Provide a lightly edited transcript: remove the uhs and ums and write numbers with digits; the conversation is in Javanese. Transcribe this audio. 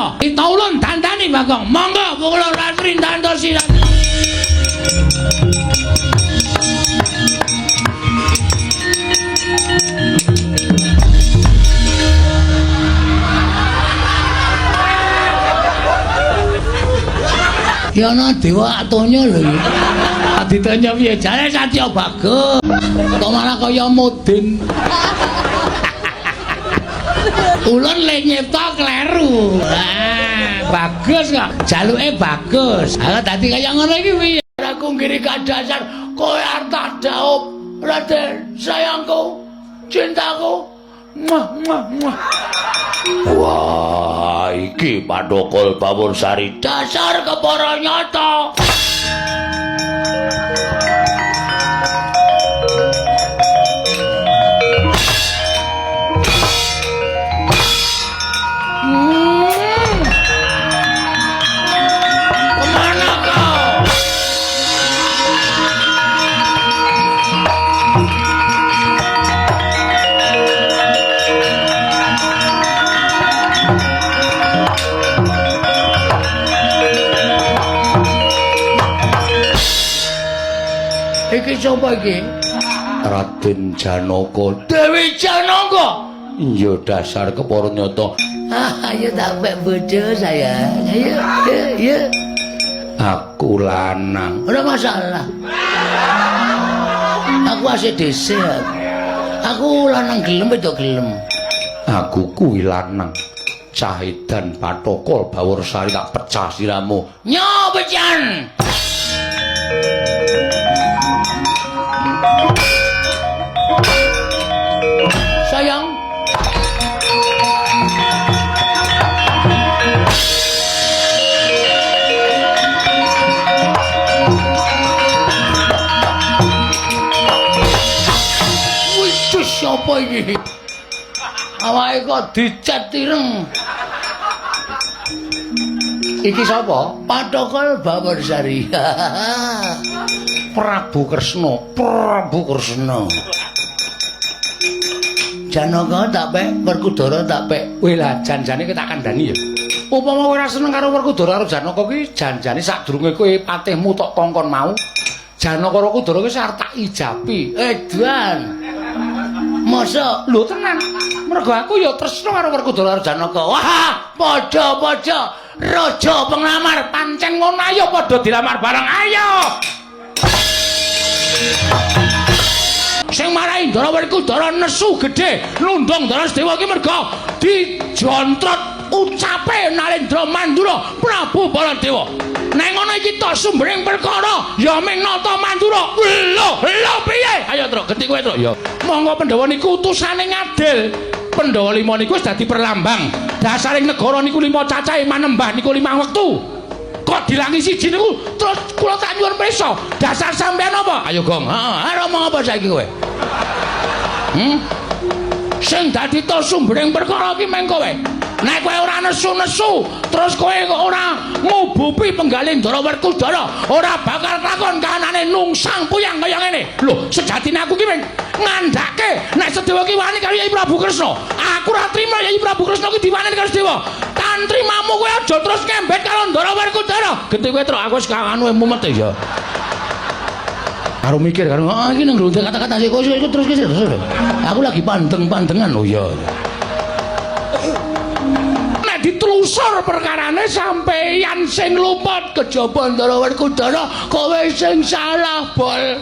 Nyata. Kita ulun dandani Bagong. Monggo pukul ratri dandosi. Ya ana dewa atonya lho iki. Aditanya piye? Jare Satya Bagus. Kok malah kaya mudin. Ulun le nyipta kleru. Ah, bagus kok. Jaluke bagus. Ha dadi kaya ngono iki piye? Aku nggiri kadasar kowe arep tak daup. Raden, sayangku, cintaku. Muah, muah, muah. Wah, iki Pandokol Bawursari dasar kepara nyata. Kemana kau? Iki sapa iki? Raden Janaka. Dewi Janaka. Iya dasar kepara nyata. Ah, ayo tak pek bojo saya. Ayo, ayo, ayo. Aku lanang. Ora masalah. Aku ACDC aku. Aku lanang gelem wedok gelem. Aku kuwi lanang. Cahidan Patokol Bawursari tak pecah siramu. Nyo pecahan. Sayang. Wih, siapa iki? Awake kok dicet ireng. Iki sapa? Patokol Bawursari. Prabu Kresna, Prabu Kresna. Janaka tak pek, Werkudara tak pek. Weh lah janjane kowe tak kandhani ya. Upama kowe ora seneng karo Werkudara karo Janaka kuwi janjane sadurunge kowe patihmu tok kongkon mau, Janaka karo Werkudara kuwi arep tak ijapi. Edan. Mosok lho tenan. Mergo aku ya tresna karo Werkudara karo Janaka. Wah, padha-padha raja penglamar pancen ngono ayo padha dilamar bareng ayo. Sing marai Ndara Werkudara nesu gedhe nundung Ndara Sedewa iki merga dijontrot ucape Narendra Mandura Prabu Baladewa. Nek ngono iki tok sumbering perkara ya ming nata Mandura. Lho, lho piye? Ayo Truk, genti kowe Truk ya. Monggo Pandhawa niku utusane ngadil. Pandhawa lima niku wis dadi perlambang. Dasaring negara niku lima cacahe manembah niku limang wektu. Kok dilangi siji niku terus kula tak nyuwun prisa. Dasar sampean apa? Ayo Gong. Heeh, arep omong apa saiki kowe? Sing dadi to sumbering perkara iki meng kowe. Nek kowe ora nesu-nesu, terus kowe kok ora ngubupi penggalih Ndara Werkudara, ora bakal kelakon kahanane nungsang puyang kaya ngene. Lho, sejatine aku ki meng ngandhake nek Sedewa ki wani karo Yai Prabu Kresna. Aku ora trima Yai Prabu Kresna ki diwaneni karo Sedewa. Tantrimamu kowe aja terus ngembet karo Ndara Werkudara. Genti kowe truk aku wis anu mumet ya. Karo mikir karo ah iki nang ngrunte kata-kata sik kok terus terus. Aku lagi pandeng-pandengan lho ya. Nek ditelusur perkarane sampeyan sing luput kejaba Ndara Werkudara kowe sing salah bol.